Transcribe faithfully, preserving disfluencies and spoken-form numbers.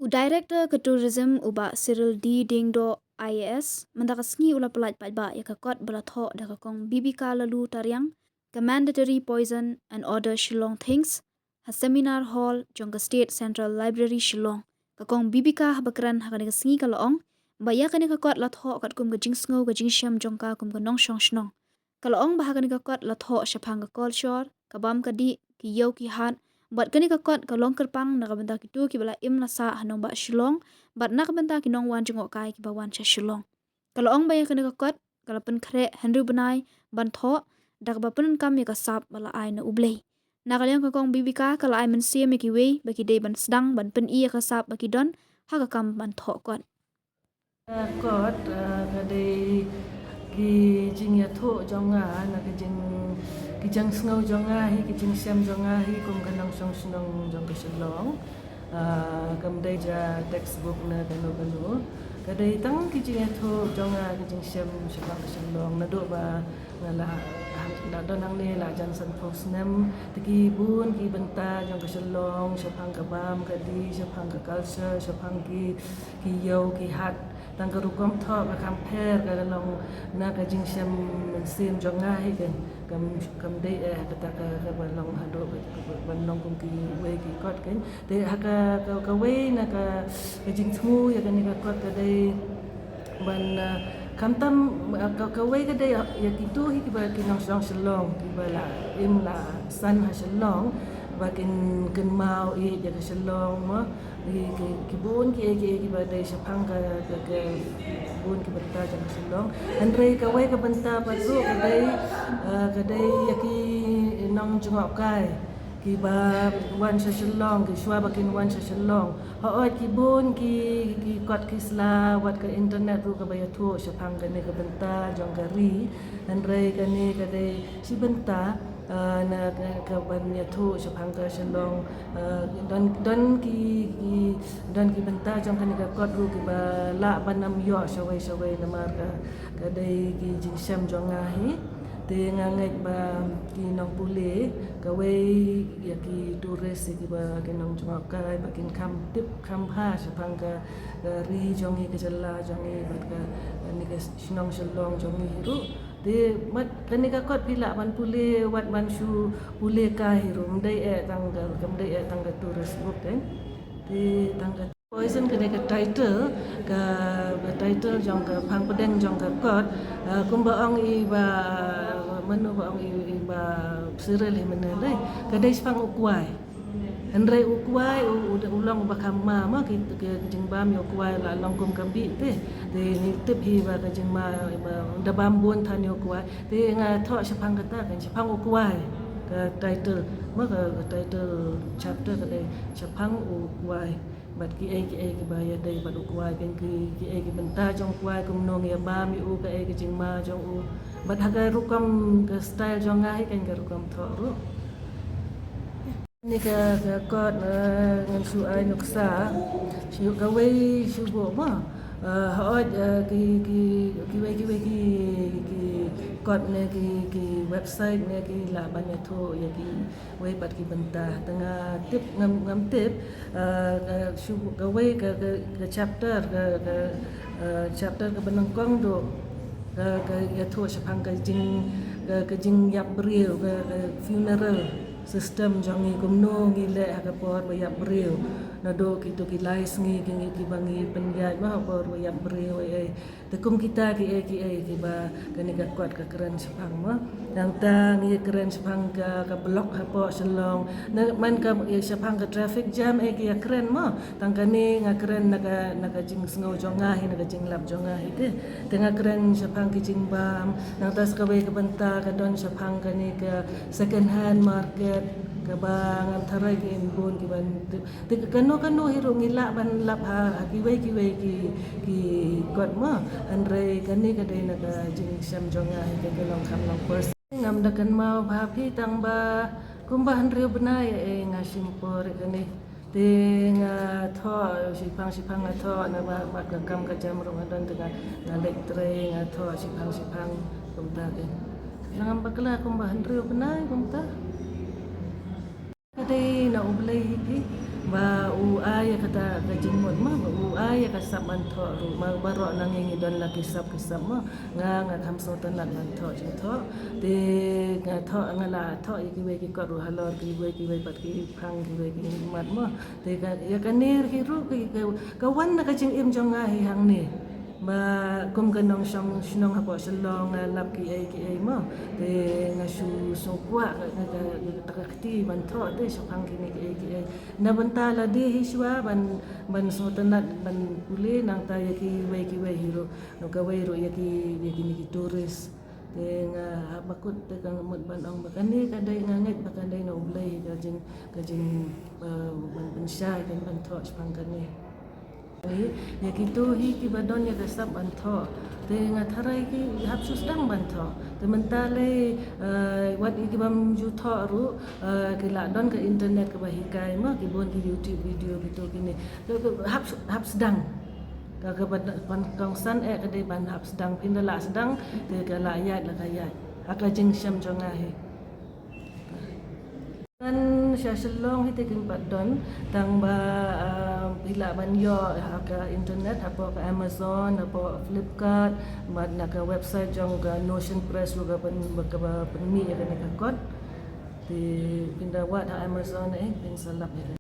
U Director ka Tourism, u Bah Cyril D Diengdoh, I A S, mynta ka sngi u la pyllait paidbah ïa ka kot ba la thoh da ka Kong Bibika Lalutariang, ka Mandatory Poison and Odor Shillong Thinks, ha Seminar Hall jong ka State Central Library Shillong. Ka Kong Bibika haba kren ha kane ka sngi ka la ong ba ïa kane ka kot la thoh katkum ka jingsngew ka jingshem jong ka kum ka nongshong shnong. Ka la ong ba ha kane ka kot la thoh shaphang ka kolshor, ka bam ka dih, ki ïew ki hat, bad kane ka kot ka long kyrpang na ka bynta kito kiba la im la sah ha nongbah Shillong, bad na ka bynta ki nongwan jngohkai kiba wan sha Shillong. Ka la ong ba ïa kane ka kot ka la pynkhreh hynriew bnai ban thoh, da kaba pyndonkam ïa ka sap ba la ai na U Blei. Na ka liang ka Kong Bibika ka la ai mynsiem ïa kiwei ba ki dei ban sdang ban pyni ïa ka sap ba ki don ha ka kam ban thoh kot. Ka kot, ah, ka dei ki jingïathuh jong nga, na ka jing, ki jingsngew jong nga hi, ki jingshem jong nga hi kum ka nongshong shnong jong ka Shillong. Ah, kam dei ja textbook ne kano kano. Ka dei tang ki jingïathuh jong nga, ki jingshem shaphang ka Shillong, naduh ba nga la, la don hangne la jan sanphew snem, te ki bun ki bynta jong ka Shillong, shaphang ka bam ka dih, shaphang ka culture, shaphang ki, ki ïew ki hat. Tang ka rukom thoh ka kham pher, ka long na ka jingshem mynsiem jong nga hi kan. Kam, kam dei eh kata ka, ka ban long haduh ka, ka ban long kum kiwei ki kot kan. Te ha ka, ka, kawei na ka, ka jingthmu ïa kane ka kot ka dei ban, ah, khamtam, ah, ka, kawei ka dei, ah, ïa kito hi kiba ki nongshong Shillong kiba la im la san ha Shillong ba kin kynmaw ïa ka Shillong mo. Ki, ki, ki bun kiei kiei kiba dei shaphang ka, ka, ka bun ki bynta jong ka Shillong. Hynrei kawei ka bynta pat ruh ka dei, ah, ka dei ïa ki nongjngohkai kiba wan sha Shillong, ki shuwa ba kin wan sha Shillong. Hooid ki bun ki, ki kot ki sla, wat ka internet ruh kaba ïathuh shaphang kane ka bynta jong ka ri. Hynrei kane ka dei shi bynta, ah, na ka, ka ban ïathuh shaphang ka Shillong, ah, don, don ki, ki, don ki bynta jong kane ka kot ruh kiba lah ban ym ïoh shawei shawei namar ka, ka dei ki jingshem jong nga hi. Te nga ngeit ba ki nongpule, kawei ïa ki tourist ïa kiba ki nongjngohkai ba kin kham tip kham bha shaphang ka, ka ri jong ngi, ka jylla jong ngi bad ka, kane ka shnong Shillong jong ngi hi ruh. Te mat kane ka kot phi lah ban pule, wat ban shu pule kai hi ruh, ym dei eh tang ka, kam dei eh tang ka tourist book kan. Te tang ka Poison ka dei ka title, ka, ka title jong ka phang pdeng jong ka kot, ah, kumba ong i Bah, mano ba ong i, i Bah Cyril hi mynne lei, ka dei shaphang u kwai. Hynrei u kwai u, u, u long ba kham ma, ma ki, ki jingbam ïa u kwai la long kum ka bih te. Te ngi tip hi ba ka jingma ba da bam bun than ïa u kwai. Te nga thoh shaphang kata kan, shaphang u kwai ka title, ma ka, ka title chapter ka dei shaphang u kwai. Bad kiei kiei kiba ïadei bad u kwai, kan ki, kiei ki bynta jong u kwai, kumno ngi ïa bam ïa u, kaei ka jingma jong u. Bad ha ka rukom ka style jong nga hi kan ka rukom thoh ruh. Kane ka, ka kot, eh, ngan shu ai nuksa. Shu kawei shu buh mo. Eh, hooid, eh, ki, ki, kiwei, kiwei ki, ki kot ne ki, ki website ne ki lah ban ïathuh ïa kiwei pat ki bynta. Te nga tip ngam, ngam tip, eh, ka shu kawei ka, ka, ka chapter, ka, ka, eh, chapter kaba nyngkong ruh ka, ka ïathuh shaphang ka jing, ka, ka jingïap briew, ka, ka funeral system jong ngi, kumno ngi leh ha ka por ba ïap briew. Naduh kito ki lai sngi ki ngi, kiba ngi pynïaid mo ha por ba ïap briew, eh, eh. Te kum kita kiei kiei kiba kane ka kot ka kren shaphang mo. Nangta ngi kren shaphang ka, ka block hapoh Shillong. Na man ka, eh, shaphang ka traffic jam, eh, ki ïa kren mo. Tang kane nga kren na ka, na ka jingsngew jong nga hi, na ka jinglap jong nga hi te. Te nga kren shaphang ki jingbam, nangta sa kawei ka bynta ka don shaphang kane ka second hand market, kaba ngam tharai ki in bun kiban tip. Te ka kano kano hi ruh ngi lah ban lap ha, ha kiwei kiwei ki, ki kot mo. Hynrei kane ka dei na ka jingshem jong nga hi, ka, ka long kham long pers. Ngam da kynmaw bha phi tang ba kumba hynriew bnai, eh, nga shim por ïa kane. Te nga thoh shiphang shiphang, nga thoh na ba, ba ka kam ka jam ruh nga don, te nga, nga leit trei, nga thoh shiphang shiphang kumta te. Nga ngam bakla, kumba hynriew bnai kumta. Ka dei na U Blei hi phi. Ba u ai ïa kata ka jingmut mo, ba u ai ïa ka sap ban thoh ruh, ma baroh nangne ngi don la ki sap ki sap mo. Nga nga kham sngewtynnat ban thoh jingthoh. Te nga thoh, nga la thoh ïa kiwei ki kot ruh halor kiwei kiwei pat ki phang kiwei ki mat mo. Te ka ïa kane hi ruh ka, ka, ka wan na ka jingim jong nga hi hangne. Ba kum ka nongshong shnong hapoh Shillong nga lap kiei kiei mo. Te nga shu sngewkwah ka, ka, ka, ka kti ban thoh te shaphang kine kiei kiei. Na bynta lade hi shuwa ban, ban sngewtynnat ban pule, nangta ïa kiwei kiwei hi ruh, kawei ruh ïa ki, ïa kine ki tourist. Te nga hap ba kut te ka mut ban ong ba kane ka dei, nga ngeit ba ka dei na U Blei ka jing, ka jing, eh, ban pynshai kan ban thoh shaphang kane. Ïa kito hi kiba don ïa ka sap ban thoh. Te nga tharai ki hap shu sdang ban thoh. Te mynta lei, eh, wat ïa ki bym ju thoh ruh, eh, ki la don ka internet kaba hikai mo, ki bun ki YouTube video kito kine. Te, te hap, hap sdang. Ka, kaba kongsan eh ka dei ban hap sdang, phin da la sdang te ka la ïaid la ka ïaid. Ha ka jingshem jong nga hi. Kan sha Shillong hi te kim pat don, tang ba, ah, phi lah ban ïoh ha ka internet, hapoh ka Amazon, hapoh Flipkart, bad na ka website jong ka Notion Press ruh ka pyn, kaba pynmih ïa kane ka kot. Te phin da wad ha Amazon eh, phin sa lap ïa kane.